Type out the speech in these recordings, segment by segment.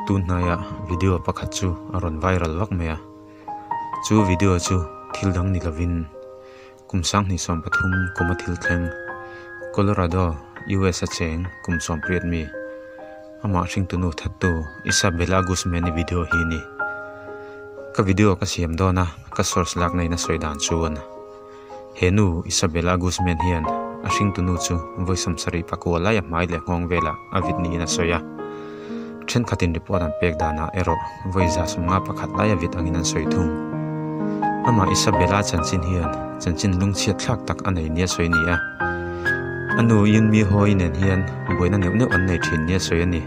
Tun hnaiah video pakhat chu a rawn viral vak mai a, chu video chu thil dang ni lovin kum 2013 kuma thil thleng Colorado, US a cheng kum 18 mi amah hringtunu thattu Isabella Guzman-i video hi a ni. Ka video ka siam dawn a, ka source lakna in a sawi dan chuan. He nu Isabella Guzman hian a hringtunu chu vawi 79 lai a hmai leh nghawng velah a vit niin a sawi a. Thenkhatin report an pek danah erawh vawi 151 lai a vit angin an sawi thung. Amah Isabella chanchin hian chanchin lungchhiat thlak tak a nei nia sawi a ni a. A nu Yunmi Hoi nen hian buaina neuh neuh an nei thin nia sawi a ni.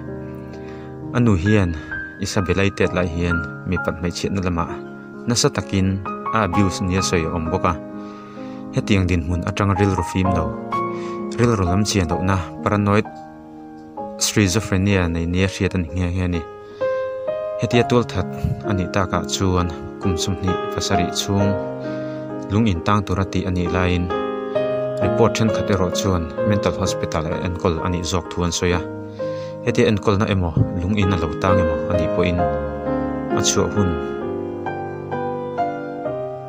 A nu hian Isabella-i tet lai hian mipat hmeichhiatna lamah Nasa takin a abuse nia sawi a awm bawk a. Hetiang dinhmun atanga rilru fim lo, rilru lam chian lohna paranoid schizophrenia nei nia hriat a ni nghe nghe a ni. Hetia tualthat a nih takah chuan kum 27 chhung lung intang tura tih a nih laiin report thenkhat erawh chuan mental hospital ah enkawl a nih zawk thu an sawi a. Hetia enkawlna emaw lung in a lo tang emaw a nih pawhin a chhuah hun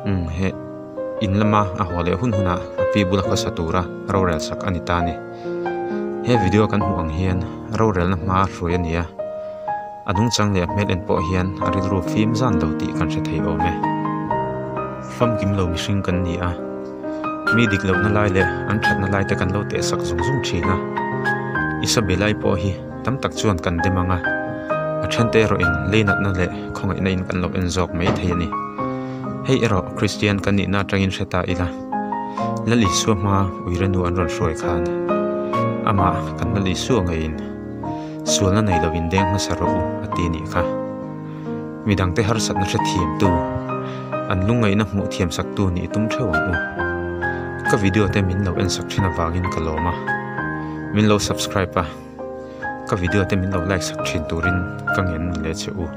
umm he in lama a haw leh hun hunah a pi bula khawsa tura rorel sak a ni ta a ni. He video kan hmuh ang hian rorelna hma hruai a ni a, a nungchang leh a hmel en pawh hian a rilru fim zan lo tih kan hre thei awm e. Famkim lo mihring kan ni a. Mi dik lohna lai leh an thatna lai te kan lo teh sak zung zung thin a. Isabella-i pawh hi tam tak chuan kan dem ang a, a thente erawhin leinatna leh khawngaihna in kan lo en zawk mai thei a ni. Hei erawh Kristian kan nihna atangin hre ta ila, Lal Isua hma uirenu an rawn hruai khan amah kan Lal Isua ngeiin sualna nei lovin deng hmasa rawh u a ti nih kha. Midangte harsatna hrethiamtu, an lungngaihna hmuh thiamsaktu nih tum theuh ang u. Ka video te min lo ensak thin avangin ka lawm a, min lo subscribe a, ka video te min lo like sak thin turin ka ngen leh che u.